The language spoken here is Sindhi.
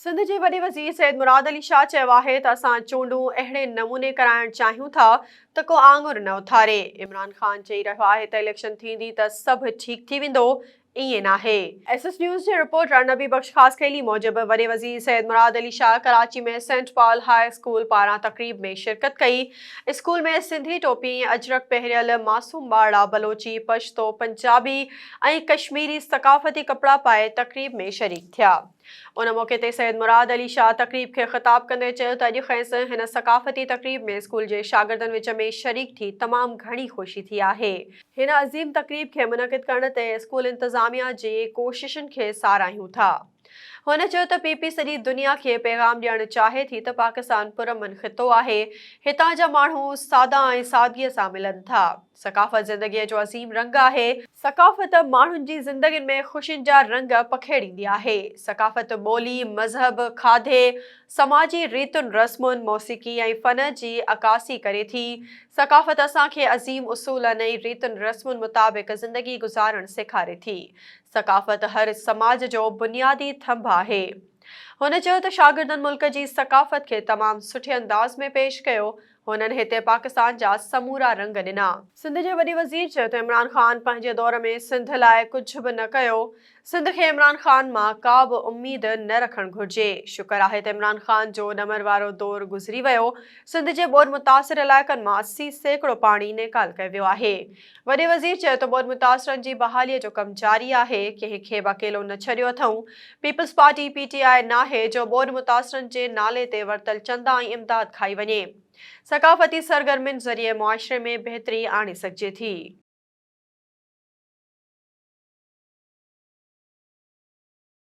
سنڌ جي وڏي وزير سيد مراد علي شاهه چيو آهي ته اسان چونڊون اهڙي نموني ڪرائڻ چاهيون ٿا ته ڪو آڱر نه اٿاري، عمران خان چئي رهيو آهي ته اليڪشن ٿيندي ته سڀ ٺيڪ ٿي ويندو، ائين ناهي. ايس ايس نيوز جي رپورٽر نبي بخش خاصخيلي موجب وڏي وزير Syed Murad Ali Shah Karachi ۾ saint Paul high school پاران تقريب ۾ شرڪت ڪئي، اسڪول ۾ سنڌي ٽوپي ۽ اجرڪ پهريل معصوم ٻارڙا بلوچي، پشتو، پنجابي ۽ ڪشميري ثقافتي ڪپڙا پائي تقريب ۾ شريڪ ٿيا. ان موقعي تي سيد مراد علي شاهه تقريب کي خطاب ڪندي چيو ته اڄ کيس هن ثقافتي تقريب ۾ اسڪول جي شاگردن وچ ۾ شريڪ ٿي تمام گهڻي خوشي ٿي آهي. هن عظيم تقريب کي منعقد ڪرڻ تي اسڪول انتظاميا جي ڪوششن کي ساراهيون ٿا. هن چيو ته پي پي سڄي دنيا کي پيغام ڏيڻ چاهي ٿي ته پاڪستان پرامن خطو آهي، هتان جا ماڻهو سادا ۽ سادگي سان ملن ٿا. ثقافت زندگيء جو عظيم رنگ آهي. ثقافت ماڻهن جي زندگين ۾ خوشين جا رنگ پکيڙيندي آهي. ثقافت ٻولي، مذهب، کاڌي، سماجي ريتن رسمن، موسيقي ۽ فن جي عڪاسي ڪري ٿي. ثقافت اسان کي عظيم اصولن ۽ ريتن رسمن مطابق زندگي گذارڻ سيکاري ٿي. ثقافت هر سماج جو بنيادي ٿنڀ آهي. هن چيو ته شاگردن ملڪ جي ثقافت کي تمام سٺي انداز ۾ پيش ڪيو. هنن هتي پاڪستان جا سمورا رنگ ڏنا. سنڌ جي وڏي وزير چيو ته عمران خان پنهنجي دور ۾ سنڌ لاء ڪجهه به نه ڪيو، سنڌ کي عمران خان مان ڪا به اميد نه رکڻ گهرجي، شڪر آهي ته عمران خان جو ڏمر وارو دور گذري ويو، سنڌ جي ٻوڏ متاثر علائقن مان 80% پاڻي نيڪال ڪيو ويو آهي. وڏي وزير چيو ته ٻوڏ متاثرن جي بحالي جو ڪم جاري آهي، ڪنهن کي به اڪيلو نه ڇڏيو اٿئون، peoples party P T I ناهي جو ٻوڏ متاثرن جي نالي تي ورتل چندا ۽ امداد کائي وڃي، ثقافتي سرگرمين ذريعي معاشري ۾ بهتري آڻي سگهجي ٿي.